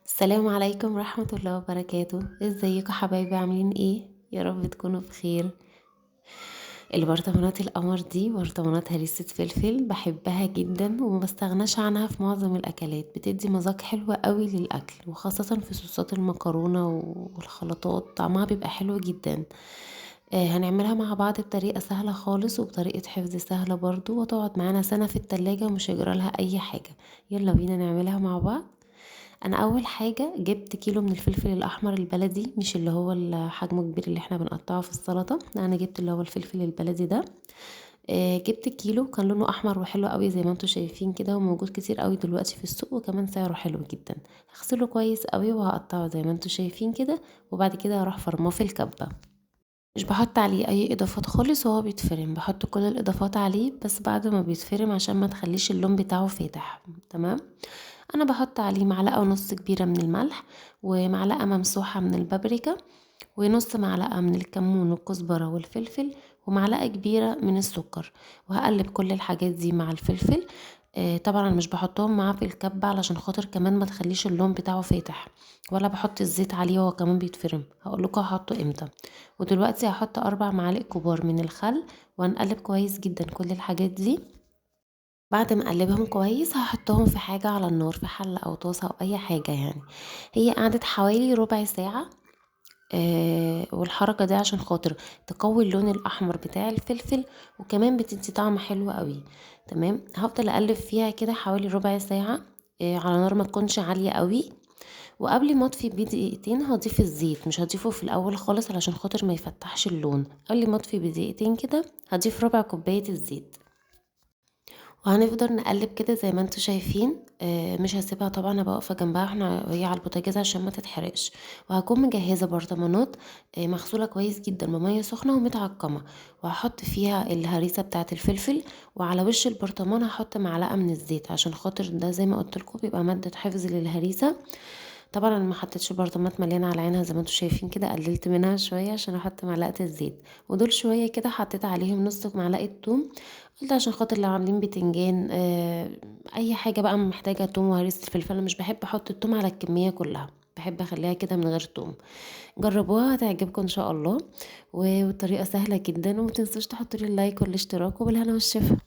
السلام عليكم ورحمة الله وبركاته. ازيكم حبايبي؟ عاملين ايه؟ يا رب تكونوا بخير. البرطمانات القمر دي برطمانات هريسة فلفل، بحبها جدا وما بستغناش عنها في معظم الاكلات، بتدي مذاق حلو قوي للاكل، وخاصة في صوصات المكرونة والخلطات، طعمها بيبقى حلو جدا. هنعملها مع بعض بطريقة سهلة خالص وبطريقة حفظ سهلة برضو، وتقعد معانا سنة في التلاجة ومش هيجرى لها اي حاجة. يلا بينا نعملها مع بعض. انا اول حاجة جبت كيلو من الفلفل الاحمر البلدي، مش اللي هو حجمه كبير اللي احنا بنقطعه في السلطة، لا، انا جبت اللي هو الفلفل البلدي ده. جبت كيلو، كان لونه احمر وحلو قوي زي ما انتم شايفين كده، وموجود كتير قوي دلوقتي في السوق، وكمان سعره حلو جدا. هغسله كويس قوي وهقطعه زي ما انتم شايفين كده، وبعد كده هروح فرماه في الكبة. مش بحط عليه اي اضافات خالص وهو بيتفرم، بحط كل الاضافات عليه بس بعد ما بيتفرم عشان ما تخليش اللون بتاعه فاتح. تمام. انا بحط عليه معلقة ونص كبيرة من الملح، ومعلقة ممسوحة من البابريكا، ونص معلقة من الكمون والكزبرة والفلفل، ومعلقة كبيرة من السكر، وهقلب كل الحاجات دي مع الفلفل. طبعا مش بحطهم معاه في الكبة علشان خاطر كمان ما تخليش اللون بتاعه فاتح، ولا بحط الزيت عليه وهو كمان بيتفرم، هقول لكم هحطه امتى. ودلوقتي هحط 4 معالق كبار من الخل، وهنقلب كويس جدا كل الحاجات دي. بعد ما اقلبهم كويس هحطهم في حاجة على النار، في حلة او طاسة او اي حاجة يعني. هي قعدت حوالي ربع ساعة، والحركة دي عشان خاطر تقوي اللون الاحمر بتاع الفلفل، وكمان بتدي طعم حلو قوي. تمام. هفضل اقلب فيها كده حوالي ربع ساعة، على نار ما تكونش عالية قوي. وقبل ما اطفي بدقيقتين هضيف الزيت، مش هضيفه في الاول خالص علشان خاطر ما يفتحش اللون. قبل ما اطفي بدقيقتين كده هضيف ربع كوباية الزيت، وهنفضل نقلب كده زي ما انتم شايفين. مش هسيبها طبعا، هبقى واقفه جنبها احنا وهي على البوتاجاز عشان ما تتحرقش. وهكون مجهزه برطمانات، مغسوله كويس جدا بميه سخنه ومتعقمه، وهحط فيها الهريسه بتاعه الفلفل، وعلى وش البرطمان هحط معلقه من الزيت عشان خاطر ده زي ما قلت لكم بيبقى ماده حفظ للهريسه. طبعا انا ما حطيتش برطمانات مليانه على عينها زي ما انتم شايفين كده، قللت منها شويه عشان احط معلقه الزيت. ودول شويه كده حطيت عليهم نص معلقه توم، قلت عشان خاطر لو عاملين بتنجان، اي حاجه بقى محتاجه توم وهريسه الفلفل. انا مش بحب احط التوم على الكميه كلها، بحب اخليها كده من غير توم. جربوها هتعجبكم ان شاء الله، والطريقه سهله جدا. وما تنسوش تحطوا لي اللايك والاشتراك، وبالهنا والشفا.